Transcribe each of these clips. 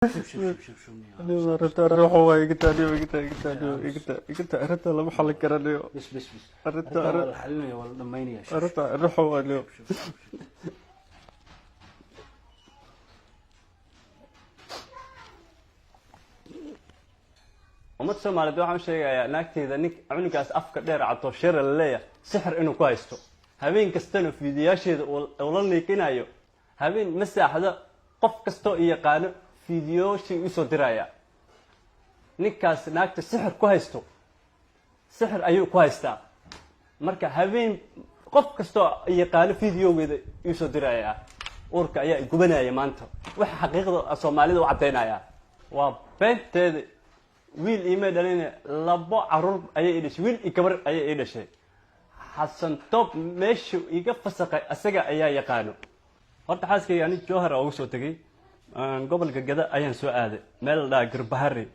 Shub, shub, shub, shub, shub. Arrinta arrin waxa waaye, iga taa niyo, iga taa, iga taa niyo, iga taa, iga taa. Arrinta lama xallin kara niyo. Bes, bes, bes. Arrinta arrintan waa arrin la xalinaya, waa la dhamaynaya. Shub. Arrinta arrin waxa waaye niyo. Shub, shub, shub. Ummad Soomaaliyeed waxaan u sheegayaa, naagteyda nin cunugaas afka dheer Catooshira la leeyahay sixir inuu ku haysto, habeen kastana fiidiyaasheeda uu la niikinayo. Habeen ma saaxdo, qof kastoo i yaqaano fiidiyooshii usoo diraya. Ninkaas naagta sixir ku haysto, sixir ayuu ku haystaa. Marka habeen qof kastoo i yaqaano fiidiyoogeeda iisoo diraya. Uurka ayaa gubanaya maanta. Waxa xaqiiqda Soomaalida u caddaynaya waa beenteeda. Wiil iimay dhalin, labo caruur ayay ii dhashay, wiil iyo gabar ayay ii dhashay. Xasan Toob meeshuu iga fasaqay asaga ayaa yaqaano. Horta xaaskayga ani Jowhar uga soo tegay, gobolka Gada ayaan soo aaday, meel la dhaha Garbahari.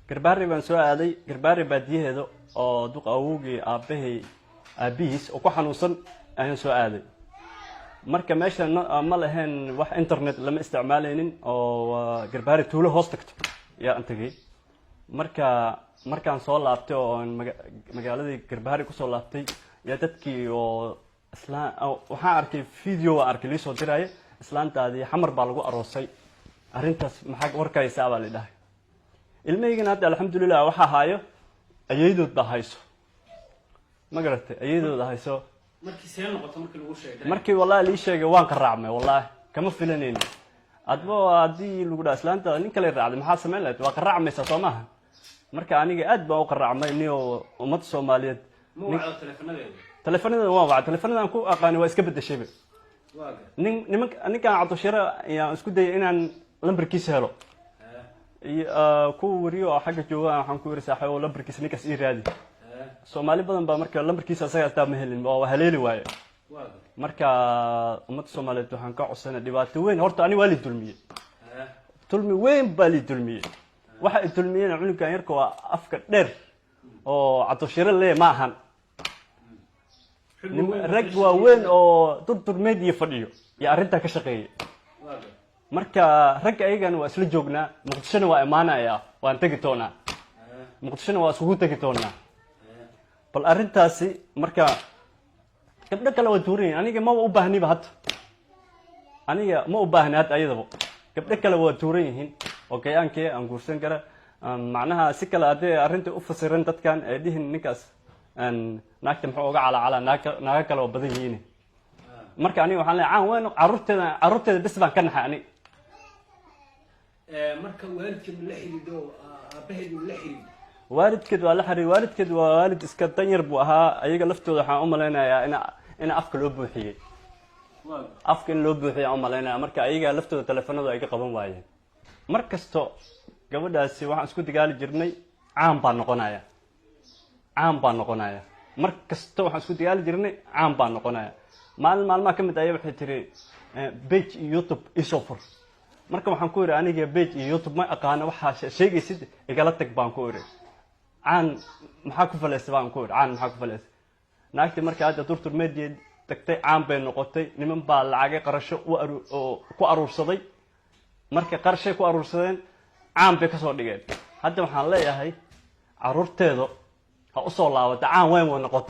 Garbahari baan soo aaday, Garbahari baadiyaheeda oo duq awowgii aabbahay aabihiis oo ku xanuunsan ayaan soo aaday. Marka meesha ma lahayn wax internet, lama isticmaalaynin, oo waa Garbahari tuulo hoos tagto yaa tegay. Marka markaan soo laabtay oo aan magaaladii Garbahari kusoo laabtay, yaa dadkii oo islaan waxaan arkay video, waan arkay liisoo diraya: "Islaantaadii Xamar baa lagu aroosay, arrintaas maxaa warkaysaa?" baa la dhahay. Ilmahaygana hadda alxamdulilah waxaa haayo ayaydood baa hayso, ma garatay? Ayaydooda hayso. Markii see noqoto markii lagu sheegay? Markii wallahi lii sheegay waan qaraacmay, wallahi kama filanayni. Adba haddii lagu dhaha islaantaada nin kale raacday, maxaa samayn lahayd? Waa qaraacmaysaa, soo maaha? Marka aniga aad baan u qaraacmay niyo. Ummadda Soomaaliyeed Ma wacdo taleefanadeeda? Taleefanada waan wacay, taleefanadan ku aqaani waa iska bedeshayba. Waa gar. Nin nimanka ninkan Cabdishire ayaan isku dayay inaan lambarkiisa helo iyo kuwa wariyo oo xagga jooga. Waxaan ku yiri: "Saaxiibo, lambarkiisa ninkaas ii raadi." Soomaali badan baa marka lambarkiisa asaga astaa ma helin, waa haleeli waaye. Waa gar. Marka ummadda Soomaaliyeed waxaan ka codsanay, dhibaato weyn horta ani waa li dulmiyey, dulmi weyn baa li dulmiyey. Waxa i dulmiyeyna cunugan yarka waa afka dheer oo Cabdishire lee ma ahan. Rag waaweyn oo Durdur Media fadhiyo iyo arrintaa ka shaqeeyay. Waa gar. Marka ragga ayagana waa isla joognaa, Muqdishona waa imaanaya, waan tegi doonaa Muqdishona, waa iskugu tegi doonaa bal arrintaasi. Marka gabdho kale waa tuuranyahin, aniga maba u baahniba hadda, aniga ma u baahni hadda ayadaba. Gabdho kale waa tuuran yihiin oo gayaankee aan guursan kara. Macnaha si kale haddii arrinta u fasiran dadkan ay dhihin ninkaas naagta muxuu uga calacalaa, naaga kale oo badan yihiin. Marka aniga waxaan leeyahay caan weyn, carruurteeda, carruurteeda bes baan ka naxay ani. Marka waalidkeed ma la xidhiidho? Aabaheed ma la xidhiidho? Waalidkeed waa la xiriir. Waalidkeed waa waalid iska danyar buu ahaa. Ayaga laftooda waxaan u malaynayaa in afka loo buuxiyey. Waa gar. Afka in loo buuxiyey aan u malaynaya. Marka ayaga laftooda teleefanadu ay ka qaban waayeen. Mar kasto gabadhaasi waxaan isku dagaali jirnay caan baa noqonaya, caan baa noqonaya. Mar kasta waxaan isku dagaali jirnay caan baa noqonaya. Maalin maalmaha ka mid aya waxay tiri: "Page iyo YouTube isoo fur." Marka waxaan ku idhi: "Aniga page iyo YouTube ma aqaano, waxaa sheegaysid igala tag," baan ku idhi. "Caan maxaa ku falaysa?" baan ku idhi. "Caan maxaa ku falaysa?" Naagtii marka hadda Durtur Media tagtay, caan bay noqotay. Niman baa lacagay qarasho u aru oo ku aruursaday. Marka qarashay ku aruursadeen, caan bay kasoo dhigeen. Hadda waxaan leeyahay caruurteedu ha usoo laabata, caan weyn way noqotay.